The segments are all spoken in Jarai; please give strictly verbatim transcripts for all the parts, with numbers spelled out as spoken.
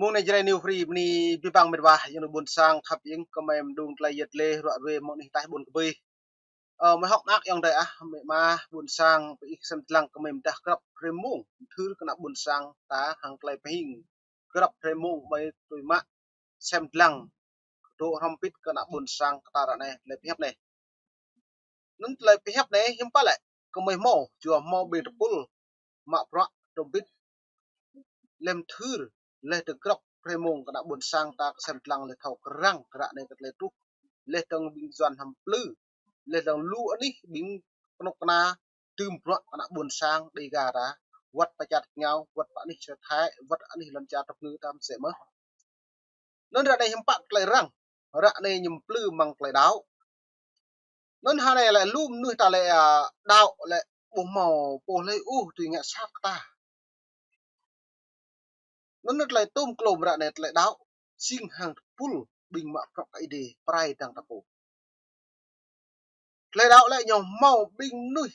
Mông anai Jrai New Free bơni abih bang mĕt wa ayŏng adơi ƀuôn sang khăp ing kơmơi mơdung tơlơi yet lĕ ruă ruê mơ̆ng anih ataih ƀôn kơbih. Ơ, mơi hŏk mơak ayŏng adơi ah, mĕt wa ƀuôn sang pơ ih sem dlăng kơmơi mơdah grăp hrơi mông, thưr kơ ană ƀuôn sang ta hăng tơlơi pơhing. Grăp hrơi mông mơi tui mă sem dlăng, dŏ hrŏm hơbĭt kơ ană ƀuôn sang kơ ta ră anai, tơlơi pơhiăp anai. Anŭn tơlơi pơhiăp anai hiư̆m pă lĕ, kơmơi hmâo, yua hmâo ƀing tơpul mă bruă hrŏm hơbĭt lĕm thưr, laih dơ̆ng grăp hrơi mông kơ ană ƀuôn sang ta kơ sem dlăng laih thâo kơrăng kơ ră anai kơ tơlơi truh, laih dơ̆ng ƀing Yuan hăm plư, laih dơ̆ng lu anih ƀing kơnuk kơna tŭm bruă kơ ană ƀuôn sang Dêga ta, wơ̆t pơ čar tơngao, wơ̆t pơ anih čar Thái, wơ̆t anih lŏn čar tơpngư ta mơsĕ mơ̆n. Anŭn ră anai hiư̆m pă tơlơi răng, ră anai ñu plư mơ̆ng tơlơi đaŏ. Anŭn hơnai lĕ lu mơnuih ta lĕ, a, đaŏ lĕ ƀu hmâo pô hlơi ôh tui ngă sat kơ ta. Anŭn tơlơi tôm klôm ră anai tơlơi đaŏ, jing hăng tơpul ƀing mă bruă kơ Ơi Adai pơrai dăng ta pô. Tơlơi đaŏ lĕ ñu hmâo ƀing mơnuih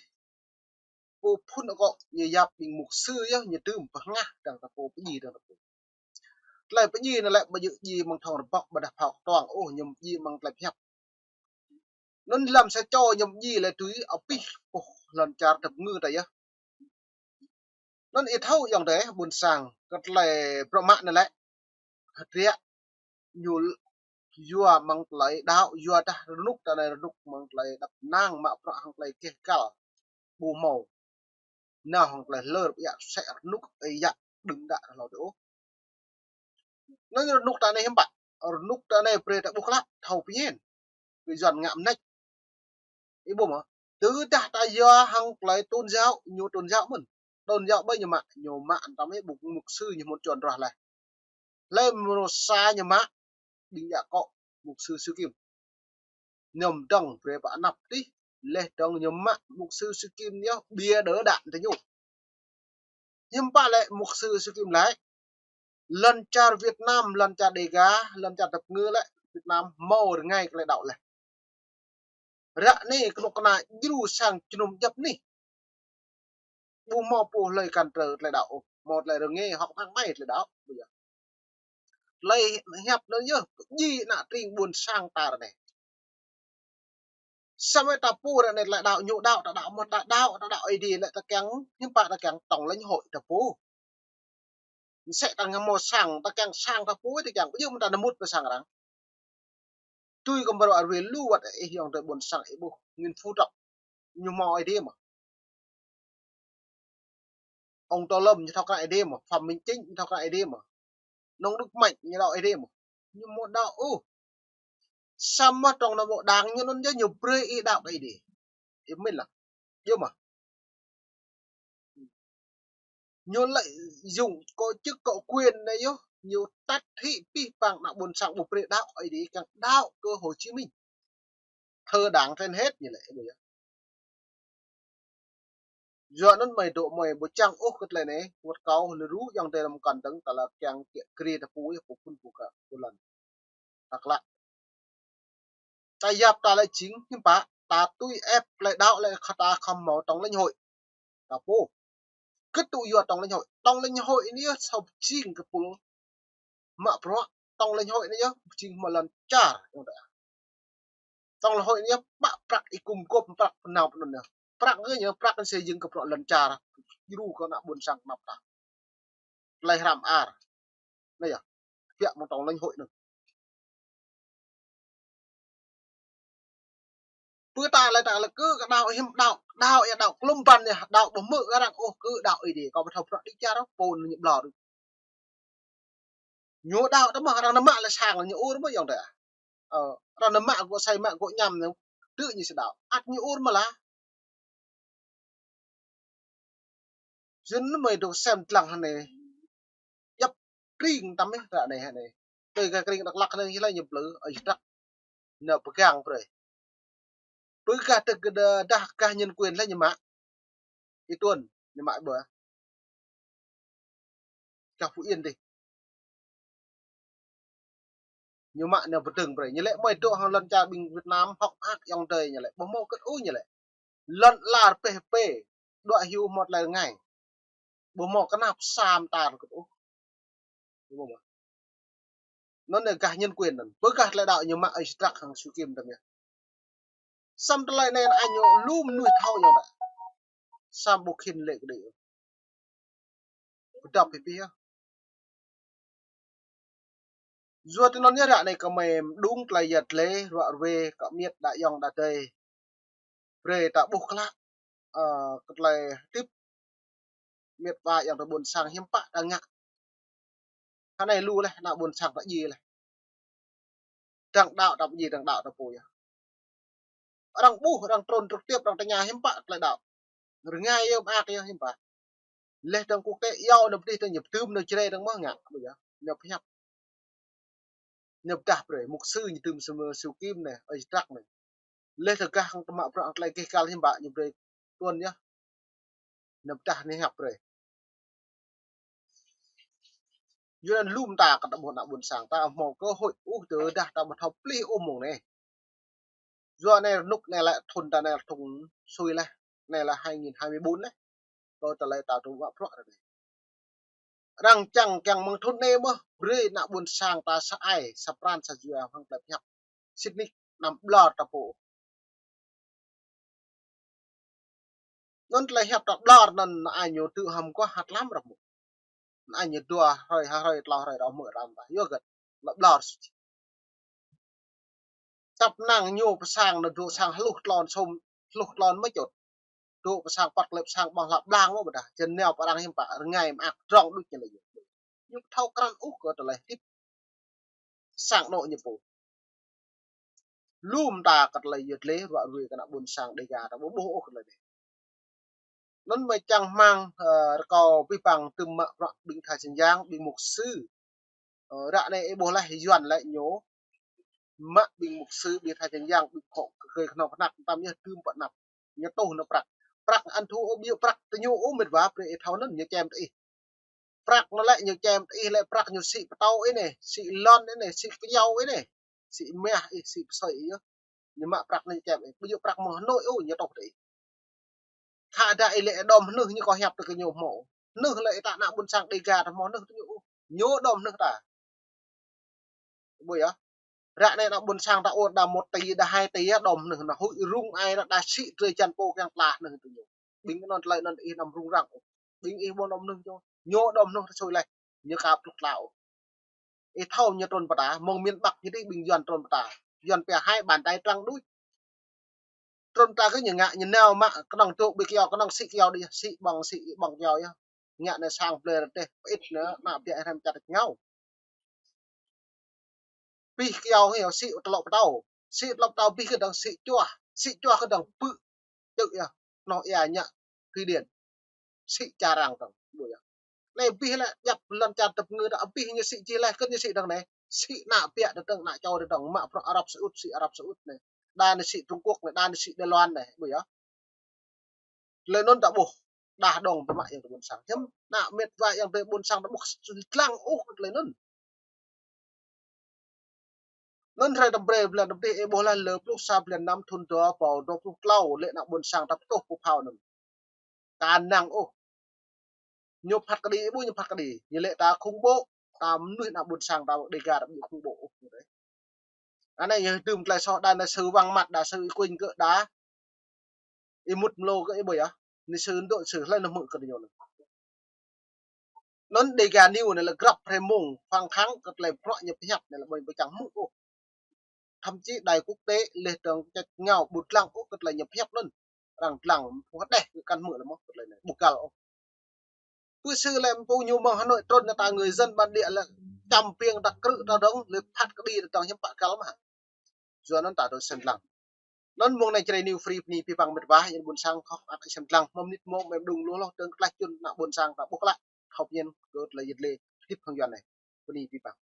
pô phŭn akŏ, ñu yap ƀing mục sư yơh, ñu tŭm pơhngah dăng ta pô, pơdjai dăng ta pô. Tơlơi pơdjai anŭn lĕ ƀu djơ̆ djai mơ̆ng thŏng rơbŏk ƀôdah phao kơtuang ôh, ñu djai mơ̆ng tơlơi pơhiăp. Anŭn lăm sa čô ñu djai lĕ tui abih pô lŏn čar tơpngư ta yơh. Anŭn ih thâo ayŏng adơi ƀuôn sang kơ tơlơi bruă mă anŭn lĕ, hơdră ñu yua mơ̆ng tơlơi đaŏ, yua dah rơnŭk ta anai rơnŭk mơ̆ng tơlơi đăp năng mă bruă hăng tơlơi keh kăl ƀu hmâo. Nao hăng tơlơi hlơr ƀiă sĕ rơnŭk ơi yă đơ̆ng đă hlâo tơ ôh. Anŭn rơnŭk ta anai hiư̆m pă, rơnŭk ta anai brơi ta ƀuh klă thâo pơñen kơ Yuan ngă mơneč. Ih ƀuh mơ̆, tơdah ta yua hăng tơlơi tôn giáo, ñu tôn giáo mơ̆n. Tôn giáo ƀơi ñu mă, ñu mă anŭn tơm ih ƀuh mục sư ñu hmâo čuăn ruah laih. Hlơi mơnuih sa ñu mă, ƀing djă akŏ mục sư Sư Kim. Ñu mơ̆ng dơ̆ng brơi pơ anăp tih, laih dơ̆ng ñu mă mục sư Sư Kim ñu bia đỡ đạn tơ ñu. Hiư̆m pă lĕ mục sư Sư Kim lĕ, lŏn čar Việt Nam, lŏn čar Dêga, lŏn čar tơpngư lĕ Việt Nam hmâo rơngai kơ tơlơi đaŏ laih. Ră anai kơnuk kơna djru sang jơnum djŏp anih. Ƀu hmâo pô hlơi kăn trơ tơlơi đaŏ ôh, hmâo tơlơi rơngai hŏk hăng mai tơlơi đaŏ. Ƀu djơ̆. Tơlơi hiăp anŭn yơh, pơdjai ană tring ƀuôn sang ta ră anai. Samơ̆ ta pô ră anai tơlơi đaŏ, ñu đaŏ, ta đaŏ mơ̆, ta đaŏ, ta đaŏ Ơi Adai lĕ ta kiăng, hiư̆m pă ta kiăng tŏng lĕnh hội ta pô. Mơsĕ ta ngă hmâo sang, ta kiăng sang ta pô, ta kiăng, ƀu djơ̆ mơ̆n ta nao mŭt pơ sang arăng. Tui kơ mơ̆ ră ruê lu wơ̆t ih ayŏng adơi ƀuôn sang ih ƀuh Nguyễn Phú Trọng. Ñu hmâo Ơi Adai mơ̆. Ông Tô Lâm ñu thâo krăn Ơi Adai mơ̆, Phạm Minh Chính ñu thâo krăn Ơi Adai mơ̆. Nông Đức Mạnh ñu đaŏ Ơi Adai mơ̆. Ñu hmâo đaŏ ôh. Samơ̆ trong nội bộ đảng ñu anŭn yơh ñu brơi ih đaŏ kơ Ơi Adai. Ih mĭn lah. Yơh mơ̆. Ñu lợi dụng có chức có quyền anai yơh, ñu tăt hĭ pih păng ană ƀuôn sang ƀu brơi đaŏ Ơi Adai, kiăng đaŏ kơ Hồ Chí Minh. Thờ đảng trên hết ñu lĕ, ƀu djơ̆. Yua anŭn mơi dŏ mơi ƀu čang ôh kơ tơlơi anai, wơ̆t kâo lĕ rŭ ayŏng adơi lăm kăn dơ̆ng, ta lĕ kiăng kiă kriê ta pô yơh, pô phŭn pô gah, pô lăn. Ta klă. Ta yap ta lĕ jing, hiư̆m pă, ta tui ĕp tơlơi đaŏ lĕ kơ ta khŏm hmâo tŏng lĕnh hội. Ta pô. Kơ tŭ yua tŏng lĕnh hội. Tŏng lĕnh hội anai yơh sa pơjing kơ pul mă bruă, tŏng lĕnh hội anai yơh pơjing mă lŏn čar, ayŏng adơi. Tŏng lĕnh hội anai yơh pă prăk ih gum gôp, prăk pơnao pơnun yơh. Prăk anai yơh, prăk anai xây dựng kơ bruă lŏn čar. Djru kơ ană ƀuôn sang tơnap tap. Tơlơi hrăm ar. Anai yơh. Biă mơ̆ng tŏng lĕnh hội anŭn. Pơ ta lĕ ta lĕ kơ kơ đaŏ hiư̆m đaŏ, đaŏ yơh đaŏ klŭm băn yơh, đaŏ ƀu hmư̆ kơ arăng ôh kơ đaŏ Ơi Adai, kâo ƀu thâo prăk đĭ čar ôh, pô ñu ƀlŏr. Ñu đaŏ tơ mơ̆, arăng nao mă lĕ sang ñu ur mơ̆ ayŏng adơi. Ơ, arăng nao mă gŏ asơi mă gŏ añăm ñu, tơ ñu sĭt đaŏ. Ăt ñu ur mơ̆ lah. Yua anŭn mơi dŏ sem dlăng hơnai. Djŏp tring tăm yơh ră anai hơnai. Tui gah tring Dak Lak hơnai hlơi ñu plư, ơi trăk. Nao pơgang brơi. Pơgah tơ gah dah, dah gah nhân quyền hlơi ñu mă. Ih Tuân, ñu mă ƀơi gah Phú Yên dih. Ñu mă nao pơdơ̆ng brơi. Ñu lĕ mơi dŏ hăng lŏn čar ƀing Việt Nam hŏk mơak ayŏng adơi ñu lĕ. Ƀu hmâo kơt ôh ñu lĕ. Lŏn lar pĕh pĕ. Đuaĭ hyu hmâo tơlơi rơngai. Ƀu hmâo kơnap sa mơta kơt ôh. Ƀu hmâo. Anŭn anai gah nhân quyền anŭn. Bơ gah tơlơi đaŏ ñu mă ơi Trăk hăng Siu Kim tơm yơh. Samơ̆ tơlơi anai anai ñu lŏm mơnuih thâo yơh đa. Samơ̆ ƀu khĭn lĕ kơ đĭ. Pơdăp pơpĭ yơh. Yua tui anŭn yơh ră anai kơmơi mơđung tơlơi yăt lĕ ruă ruê kơ miêt đa yŏng đa dơi. Brơi ta ƀuh klă, ơ, kơ tơlơi hơdip miêt wa yŏng tơ ƀôn sang hiư̆m pă ta ngă. Hơnai lu laih, ană ƀôn sang ta djai laih. Dăng đaŏ ta djai, dăng đaŏ ta pô yơh. Arăng ƀuh, arăng trŭn trực tiếp, arăng tơña hiư̆m pă tơlơi đaŏ. Rơngai yơh, mơak yơh hiư̆m pă. Laih dơ̆ng quốc tế iâu nao pơdih dơ̆ng ñu pơdưm nao Jrai dơ̆ng mơ̆ ngă, ƀu yơh. Ñu pơhiăp. Ñu pơdah brơi, mục sư ñu pơdưm Siu, Siu Kim anai, ơi Trăk anai. Laih tơ gah hăng tơmă bruă hăng tơlơi gêh gal hiư̆m pă ñu brơi tuan yơh. Ñu pơdah ñu hiăp brơi. Yua anŭn lŏm ta kơ ta ƀuh ană ƀôn sang ta hmâo cơ hội ôh tơdah ta ƀu thâo pơplih ôh mơ̆ng anai. Yua anai rơnŭk anai lĕ thŭn ta anai thŭn sui laih. Anai lĕ hai nghìn hai mươi bốn laih. Kơ tơlơi ta tŭ mă bruă ră anai. Arăng čang kiăng mơ̆ng thŭn anai mơ̆, brơi ană ƀôn sang ta sa ai, sa pran sa jua hăng tơlơi pơhiăp. Sĭt nik anăm ƀlŏr ta pô. Anŭn tơlơi hiăp ta ƀlŏr anŭn anai ñu tŭ hăm kuah hăt lăm ră mơ̆. Anai ñu dua hrơi, ha hrơi, tlâo hrơi, ră mơ̆ răm ta. Yua hơget, lŏ ƀlŏr. Tăp năng ñu pơ sang anŭn dŏ sang hluh tlôn sum, hluh tlôn mơ̆ čut. Dŏ pơ sang păt klep sang ƀơ̆ng hlăp blang mơ̆ ƀôdah. Jăn nao pơ arăng hiư̆m pă, rơngai mơak drŏng đôč ñu lĕ yơh. Ñu ƀu thâo krăn ôh kơ tơlơi hơdip sang anŏ ñu pô. Lŏm ta kơ tơlơi yăt lĕ ruă ruê kơ ană ƀôn sang Đêga ta ƀu ƀuh ôh kơ tơlơi anai. Anŭn mơi čang hmang, ơ, rơkâo abih bang tơm mă bruă ƀing tha čeng yang, ƀing mục sư. Ơ, ră anai ih ƀuh laih Yuan lĕ ñu mă ƀing mục sư, ƀing tha čeng yang, ƀing khŏ kơ kơnong kơnăk tơm yơh tơm pơ anăp. Ñu tuh nao prăk. Prăk ăn thu ôh, ƀu djơ̆ prăk tơ ñu ôh mĕt wa, brơi ih thâo anŭn ñu čem tơ ih. Prăk anŭn lĕ ñu čem tơ ih lĕ prăk ñu sĭ pơtâo ih anai, sĭ lŏn ih anai, sĭ kơyâo ih anai, sĭ mah ih, sĭ pơsơi ih yơh. Ñu mă prăk anŭn ñu čem ih, ƀu djơ̆ prăk mơ̆ng Hà Nội ôh ñu tuh tơ ih. Khă dah ih lĕ đom hơnưh ñu kơ hiăp tơ kơ ñu hmâo. Hơnưh lĕ ih ta ană ƀôn sang Đêga ta hmâo hơnưh tơ ñu ôh. Ñu đom hơnưh ta. Ƀu yơh. Ră anai ană ƀôn sang ta ur đa một tỷ, đa hai tỷ yơh đom hơnưh, ană huĭ rŭng ai ană đa sĭ drơi jăn pô kiăng tla hơnưh tơ ñu. Ƀing anŭn tơlơi anŭn ih anăm rŭng răng ôh. Ƀing ih ƀu đom hơnưh ñu. Ñu đom hơnưh ta sui laih. Ñu ka pluh tla ôh. Ih thâo ñu trŭn pơ ta, mơ̆ng miền Bắc ñu dih ƀing Yuan trŭn pơ ta. Yuan pia hai bàn tay trắng đuč. Trŭn ta kơ ñu ngă ñu nao mă kơnơ̆ng dŏ ƀơi kơyâo, kơnơ̆ng sĭ kơyâo đih, sĭ ƀơ̆ng, sĭ ƀơ̆ng kơyâo yơh. Ngă anai sang blơi rơdêh, pơit anai, ană biă hrăm čăt ngao. Pih kơyâo hĕ, sĭ tơlŏ pơtâo. Sĭ tơlŏ pơtâo pih kơdơ̆ng sĭ čuah, sĭ čuah kơdơ̆ng pư̆. Čư̆ yơh, noh ia ñă thủy điện. Sĭ čarang tơ̆ng, ƀu yơh. Anai abih lĕ djăp lŏn čar tơpơngư ta abih ñu sĭ čih laih, kơ̆n ñu sĭ dơ̆ng anai. Sĭ ană biă tơdơ̆ng, ană čô tơdơ̆ng, mă bruă Arab Saudi, sĭ Arab Saudi anai. Đa anai sĭ Trung Quốc anai, đa anai sĭ Đài Loan anai, ƀu yơh. Tơlơi anŭn ta ƀuh, đah đŏng tơmă yŏng tơ ƀôn sang. Hiư̆m ană mĕt wa yŏng tơ ƀôn sang ta ƀuh lăng ôh tơlơi anŭn. Anŭn hrơi tơm brơi blan tơm tih ih ƀuh laih lơ pluh sa blan năm thŭn dua rơbâo dua pluh klâo lĕ ană ƀôn sang ta pơtuh pơphao anŭn. Ka năng ôh. Ñu phat kơđi ƀu ñu phat kơđi. Ñu lĕ ta khủng bố, ta mơnuih ană ƀôn sang ta Đêga ta ƀu khủng bố ôh. Anai yơh tơm tơlơi soh đa anai sư Wang Mat đa sư Y Quynh kơ đa. Ih mŭt mlô kơ ih ƀu yơh. Anai sư dŏ sư hlơi nao hmư̆ kơ ñu anŭn. Anŭn Đêga News anai lĕ grăp hrơi mông phang khăng kơ tơlơi bruă ñu pơhiăp anai lĕ ƀu ƀu čang hmư̆ ôh. Thậm chí đài quốc tế lĕ dơ̆ng čĕt ngao ƀu lăng ôh kơ tơlơi ñu pơhiăp anŭn. Arăng lăng pơhiăp đeh kơ kăn hmư̆ lĕ mơ̆ kơ tơlơi anai. Ƀu găl ôh. Pơ sư lĕ pô ñu mơ̆ng Hà Nội trŭn nao ta người dân bản địa lĕ čăm piêng ta krư̆ ta dơ̆ng, lĕ phat kơđi ta dơ̆ng hiư̆m pă găl mơ̆. Yua anŭn ta tui sĭn lăng. Anŭn mông anai Jrai News Free bơni abih bang mĕt wa, yua anŭn ƀôn sang khŏk ăt sĭn lăng, mơ̆ng mơnit mông mơ̆ng đung lu hloh dơ̆ng tlaih čun ană ƀôn sang ta ƀuh klă, khŏk ñen kơ tơlơi yăt lĕ hơdip hăng Yuan anai. Bơni abih bang.